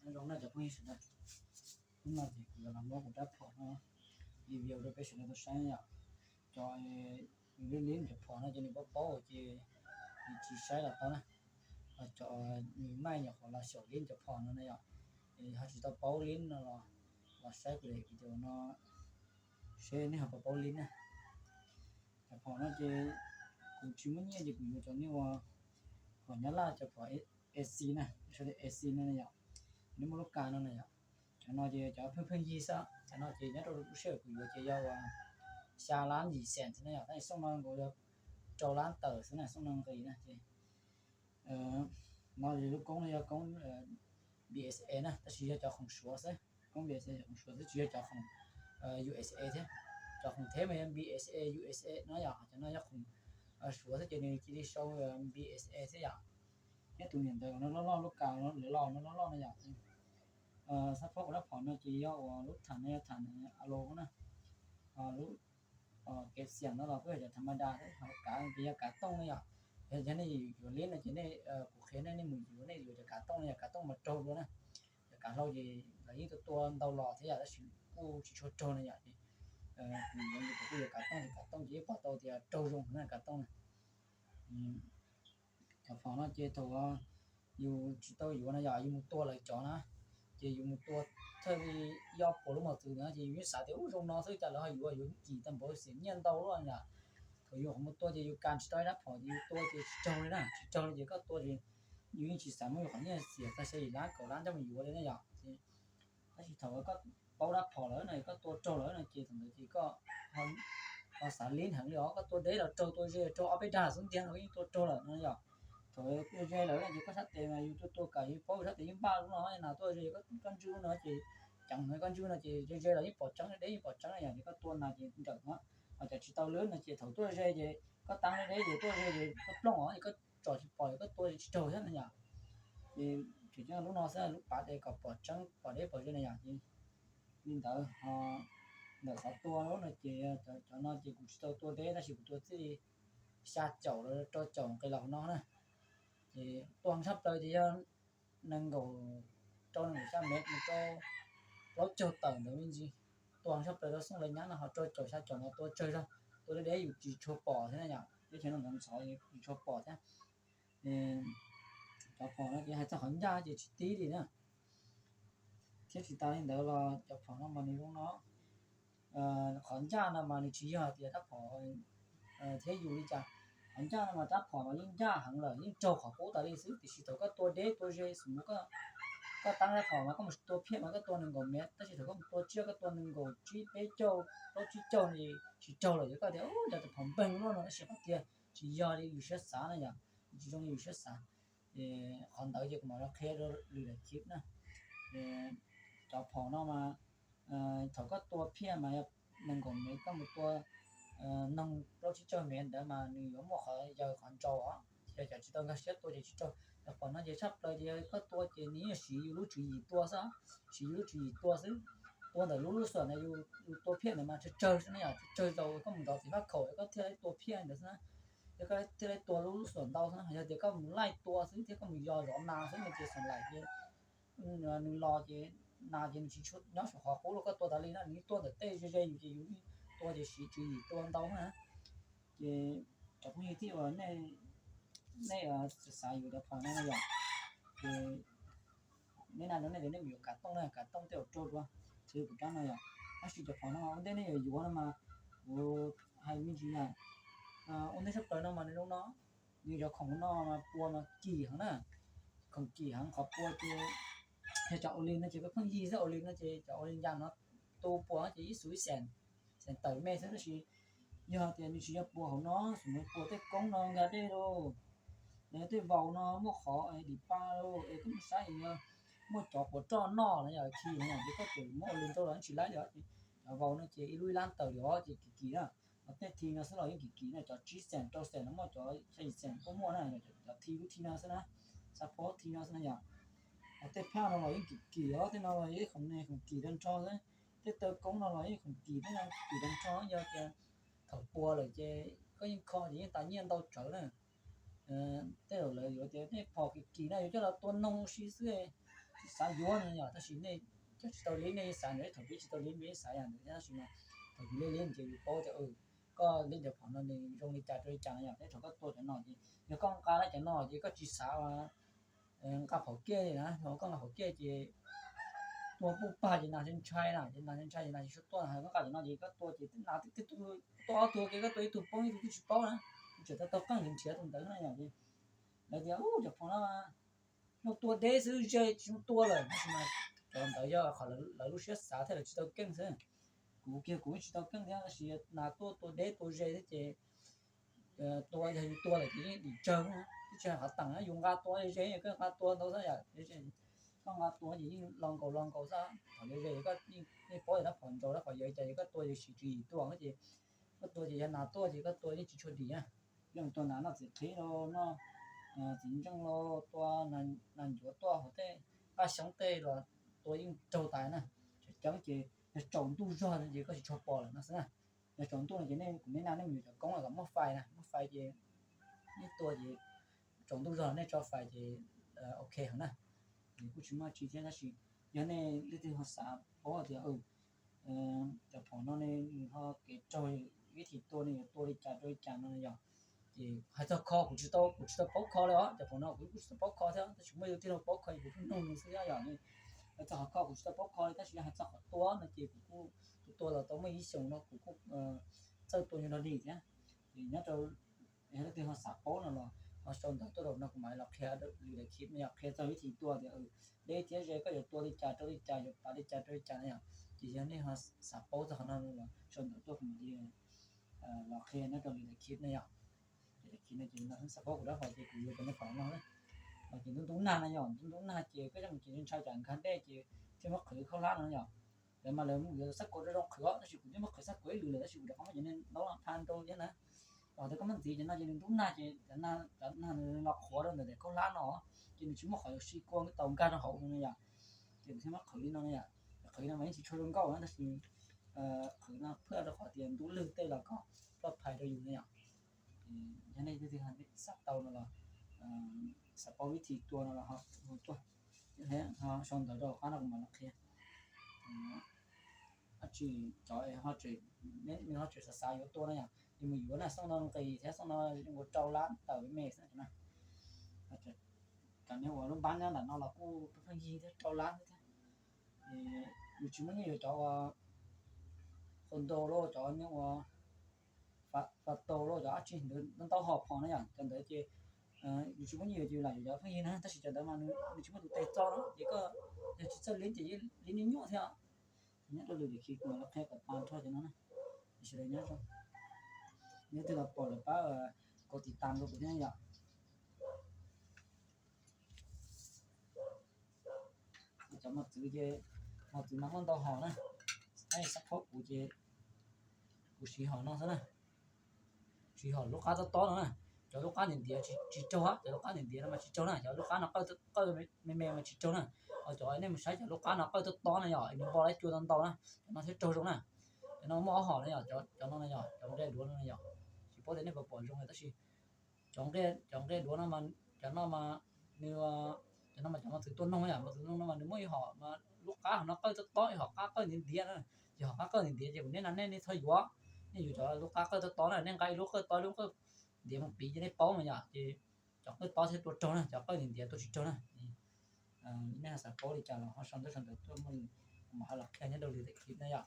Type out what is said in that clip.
Nyob zoo na cov phooj ywg sawv daws, hnub no ces kuv yuav los muab kuv rab phom no review rau peb sawv daws tau saib yom. Cov lib lib cov phom no ces nws paub paub ces nws tsis saib los tau na. Cov nws maij nyuam qhuav los xyaum lib cov phom no na yom, es ho tsis tau paub lib no los, los saib kuv daim video no seb nej ho puas paub lib na. Cov phom no ces kuv tsis muaj nyiaj ces kuv yuav cov nej ua phom Nyab Laj cov phom AC na, sau tias AC no na yom. Nws muaj lub kas no na yom. Cov no ces cov pheej pheej yig xwb, cov no ces nyob rau lub sij hawm kuv yuav ces yog uas xya lab yim xees xwb na yom, tab sis xooj no nkaus yog rau lab tawm xwb na, xooj no nqis na ces no lub koob no yog koob BSA na, tab sis yog cov khoom Suav xwb, koob BSA khoom Suav xwb, tsis yog cov khoom USA thiab. Cov khoom theb mas yog BSA USA no yom, cov no yog khoom Suav xwb ces nws cia li sau BSA xwb yom. Thiab tus niam ntawd no loj loj, lub kas lawv los no loj loj no yom. Xab phob kuv rab phom no ces yog uas lub tham no yog tham alo na, lub kev xiam no los kuj yog cov tham ma da, ho kav ces yog kav tooj na yom. Yog nej yuav lib no ces nej, kuv qhia nej, nej mus yuav, nej yuav cov kav tooj no, yog kav tooj mas raug dua na. Cov kav hlau ces lawv yeej tua tua ntau los thiab yom, tab sis kuj tsis tshua raug na yom. Kuv yuav ces kuv kuj yuav kav tooj, ces kav tooj ces yeej pom tau tias raug zoo na kav tooj na. Cov phom no ces thaum yus tsis tau yuav na yom, yus mus tua lawv cov na, ces yus mus tua thawj li ob puas lub mos txwv na ces yus yeej xav tias ub zoo no xwb cas lawv ho yuav, yuav kim tau npaum xiam nyiaj ntau luaj yom. Thaum yus mus tua ces yus kas tsis tau ib rab phom ces yus tua ces tsis raug li na, tsis raug li ces koj tua ces yus yeej tsis xav muab yus qhov nyiaj xiam tag xya yim lab kaum lab coj mus yuav li na yom. Tab sis thaum koj paub rab phom lawm no, koj tua raug lawm no ces thaum ntawd ces koj ho xav lib heev li os, koj tua deb los raug, tua ze raug, ob peb dag xwb ntiag los yeej tua raug lawm no yom. Thaum tua ze lawm no ces koj sab tes mas yus tua tua kam yus paub yus sab tes yeej npaj lub no, nas tuaj ze koj ntswj no ces ceev, koj ntswj no ces ze ze los yeej pom tseeb, deb yeej pom tseeb yom, ces koj tua nas ces nrawm no. Ho cov tsis tau lib no ces thaum tuaj ze ces koj tab deb deb ces tuaj ze ces koj plooj os, ces koj tsom tsis pom, koj tua tsis raug thiab na yom. Ces tseem ceeb lub no xwb, lub pav tes kom pom tseeb pom deb pom ze na yom. Ces li ntawd ho ntawm qhov tua lub no ces cov no ces kuv tsis tau tua deb tab sis kuv tua txij xya caum los rau caum nqis los hauv no na. Ces tua heev tshaj plaws ces yog nees nkaum, rau nees nkaum xya mev mus rau plaub caug tawm ntawd me ntsis. Tua heev tshaj plaws rau xooj lawv nyab no ho rau caum xya caum no tua tsawg zog, tua deb deb yus tsis tshua pom thiab na yom, teb chaws no ntxhov ntxhov tsis tshua pom thiab. Cov phom no ces hais txog qhov ncaj ces tsis tib li na. Thiab tsis tas li ntawd los cov phom no mas nws zoo no, qhov ncaj no mas nws tsis yog tias rab phom thiab yus li cas. Qhov ncaj no mas rab phom mas yeej ncaj heev lawm, yeej raug qhov qub tas li xwb, tiam sis thaum koj tua deb tua ze xwb, koj tab rab phom mas koj mus tua phiaj mas koj tua nees nkaum mev, tab sis thaum koj mus tua tsiaj koj tua nees nkaum tsib peb caug plaub tsib caug no tsis raug lawm, ces koj tias ua cas tus phom npeeg luaj no, tab sis qhov tiag tsis yog li yus siab xav na yom, tsis zoo li yus siab xav. Qhov ntawd ces kuv mam li qhia rau lwm daim clip na. Cov phom no mas thaum koj tua phiaj mas yog nees nkaum mev, koj mus tua noog plaub tsib caug mev ntawd mas nws yuav muaj qhov yaws qhov ntsaus os, yog cov tsis tau nkag siab tua ces tsis raug. Cov phom no ces tshaj plaws ces yog koj tua ces nws yeej siv yus lub tswv yim tua xwb, siv yus lub tswv yim tua xwb. Tua ntawm lub lub xuam ntawd, yus tua phiaj ntawd mas tsawg tsawg xwb na yom, tsawg tsawg zaus koj mus nrov txiv fab khaum koj thiaj li tua phiaj ntawd xwb na. Yog koj thiaj li tua lub lub xuam ntau xwb na, yog tias koj mus laij tua xwb thiab koj mus yos zov nas xwb no ces xav laim ces nws los ces nas ces nws tsis tshua nyob saum qhov qub los, koj tua tas li na, nws tua ntawm tej ze ze yus ces yus tua ces siv tswv yim tua ntau na. Ces cov phooj ywg thiab uas nej xav yuav cov phom no na yom, ces nej na, nej tias nej mus yuav kav tooj na, kav tooj tej zaum raug dua, txhua kuv rab no yom. Tab sis cov phom no ua ntej nej yuav yuav no mas kuv hais me ntsis na, ua ntej tshaj plaws no mas nws zoo no, nws cov khoom no mas pua mas kim heev na, khoom kim heev qhov pua ces yog cov ua li no ces pheej yig xwb, ua li no ces cov ua li ncas no tu pua ces ib xus ib xees, xees tawm me xwb, tab sis yog tias nws tsis yog pua hauv no, xus pua tej koob no nkag dej lauj, tej vau no muaj qhov dim pa lauj, es koj mus saib muaj cov quav roj noj no yom, khi no ces koj tseem muab ua li rau los tsis laib li os. Cov vau no ces ib lub ib lab tawm li os ces kim kim na. Ho tej thi no xwb los yeej kim kim na, cov tsib xees rau xees no muaj, cov xya yim xees kuj muaj na, cov thi lub thi no xwb na, xab phob thi no xwb na yom. Ho tej phaj no los yeej kim kim os, tej no los yeej khoom ne khoom kim tag nrho xwb. Tej taw koob no los yeej khoom kim, tej no kim tag nrho, yog tias thaum pua lawm ces koj yeej kho ces yeej tas nyiaj ntau tsawv na. Tej zaum lawv yuav tias tej phom kim kim no yuav coj los tua noog ua si xwb, tsis xav yuav no yom, tab sis nej cov tsis tau li nej xav ntawd, thaum peb tsis tau li peb xav yam ntawd thiab, tab sis mas thaum yus li li ces yus paub tias koj li cov phom no nws zoo li cas rau li cas no yom, thiab thaum koj tua cov no ces yog koj nqa cov no ces koj tsis xav nqa phom kiaj li na, yog koj nqa phom kiaj ces tua puj pag ces nas ntshai ntshai na, ces nas ntshai ntshai ces nas tsis tshua tuaj na, koj nqa cov no ces koj tua ces nas twb tua ob tug ces koj tua ib tug poob ib tug twb tsis paub na, tseem tau taug qeej nrhiav tus ntawd na yom, ces lawv tias ub cov phom no mas tua deb xwb ze tsis tua lawm, tab sis mas cov ntawd yog qhov lawv lub siab xav thiab lawv tsis tau keej xwb. Kuv kiag kuv tsis tau keej thiab, tab sis nas tuaj tua deb tua ze thiab ces tua yog yus tua lawm ces yeej dim tsawg, twb tsis hais qhov teem na, yus nqa tua ze, koj nqa tua ntau xwb yom, koj nqa tua ces yeej lo nkaus lo nkaus xwb, thaum ze koj yeej paub tias rab phom ntsaus rab phom yawg cas ces koj tua yus siv tswv yim tua ces koj tua ces yog nas tuaj ces koj tua yeej tsis tshua dim na. Yeej tua nas noj txiv qhib los noj txiv ntseej los tua nas ncuav tuaj hauv tej nqaj xyoob tej los tua yeej raug tas na. Tseem ceeb ces yog tsaus ntuj zog no ces koj tsis tshua pom lawm no xwb na. Yog tsaus ntuj no ces nej kuv nej na nej mus yuav cov koob los kom muaj fais na, muaj fais ces nej tua ces tsaus ntuj zog nej tso fais ces ok heev na. Kuj tsis muaj tsi thiab tab sis yog nej leej twg ho xav paub tias cov phom no ne nws ho kev raug vib thim tua ne yuav tua li cas rau li cas no yom. Ces hais txog kho kuv tsis tau, kuv tsis tau paub kho li os, cov phom no kuv kuj tsis tau paub kho thiab tab sis muaj leej twg ho paub kho ces kuv kuj nug nws xwb thiab yom. Hais txog qhov kho kuv tsis tau paub kho li tab sis yog hais txog qhov tua no ces kuv kuj, kuv tua los tau muaj ib xyoos no kuv kuj txawj tua nyob rau li thiab. Ces nyob rau leej twg ho xav paub no los ho sau ntawv tuaj rau no kuv mam los qhia lwm daim clip no yom, qhia txog vib thim tua tias deb thiab ze koj yuav tua li cas rau li cas, yuav pav li cas rau li cas no yom. Ces yog nej ho xav paub txog qhov no los sau ntawv tuaj kuv mam li los qhia nyob rau lwm daim clip no yom. Ces daim clip no ces no xav paub kuv rab phom ces kuv yuav cov no kom no na. Los ces ntub ntub nag no yom, ntub ntub nag ces koj yeej ces ntshai tsam nkag dej ces thiaj muab qhwv khaub hlab no yom. Lawv mas lawv yuav xab kuam zoo zoo qhwv os, tab sis kuv twb muab qhwv xab kuam ib lwm lawm tab sis kuv rov qab muab cov no ntaub no pha nrau thiab na. Los tias koj muab ntxiv cov no ces nws ntub nag ces cov nag nws los qhuav rau ntawm daim khaub hlab no ces nws tsis muaj qhov yuav si kua taus nkag rau hauv no yom. Ces kuv thiaj muab qhwv li no no yom. Qhwv no mas yeej tsis tshua zoo nkauj na tab sis qhwv no phwj rau qhov tias ntub lwg tej los kom ploj phais rau yus no yom. Yog nej leej twg xav tau no los xav paub vib thim tua no los ho tuaj, ho sau ntawv rau qab no kuv mam los qhia. Dab tsi cov ho tseem, nws ho tseem xav xav yuav tua no yom, ces mus yuav na, xyoo no nqis thiab xyoo no zoo nkaus rau lab tawm me xwb na. Cov neeg uas lub npab nyob ntawm no los kuj pheej yig thiab rau lab thiab. Yus tsis muaj nyiaj yuav cov uas qhua ntaus los cov neeg uas fa taus los cov dab tsi ntawd ntau hom phom na yom, cov ntawd ces yus tsis muaj nyiaj yuav ces lam yuav cov pheej yig na, tab sis cov ntawd mas nws tsis muaj tus tes txo no ces koj yog tsis txawj liab ces liab nyuaj nyuaj thiab. Nyob rau lwm daim clip kuv mam los qhia kom tag nrho cov no na. Sawv daws nyob zoo, leej twg los pom lawm pab kaus tiv tas rau kuv thiab yom. Cov mos txwv ces, mos txwv mas muaj ntau hom na, tab sis xab phob kuv ces kuv siv hom no xwb na. Siv hom lub qab tob tob no na. Cov lub qab ntiav ntiav tsis raug, cov lub qab ntiav ntiav no mas tsis raug na, cov lub qab no qawj me me mas tsis raug na. Ho cov nej mus saib cov lub qab no qawj tob tob na yom, nws npo lawv cua tau ntau na, cov no thiaj raug zoo na. Cov no muaj ob hom na yom, cov no na yom, cov nqe duav no na yom. Tsis paub tias nej puas pom zoo tab sis cov nqe, cov nqe duav no, cov no mas nws, cov no mas cov mos txwv tua noog yom, mos txwv tua noog no mas nws muaj ib hom mas lub qab hom no qawj tob tob, ib hom qab qawj ntiav ntiav na. Ces hom qab qawj ntiav ntiav ces kuv niaj na nej nej txhob yuav, nej yuav cov lub qab qawj tob tob na, nej nqa ib lub qawj tob ib lub qawj ntiav mus piv ces nej paub no yom, ces cov qawj tob thiaj tua raug na, cov qawj ntiav ntiav tua tsis raug na. Nej xav paub li cas los ho sau ntawv sau ntawv tuaj, kuv mam ho los qhia nyob rau lwm daim clip na yom.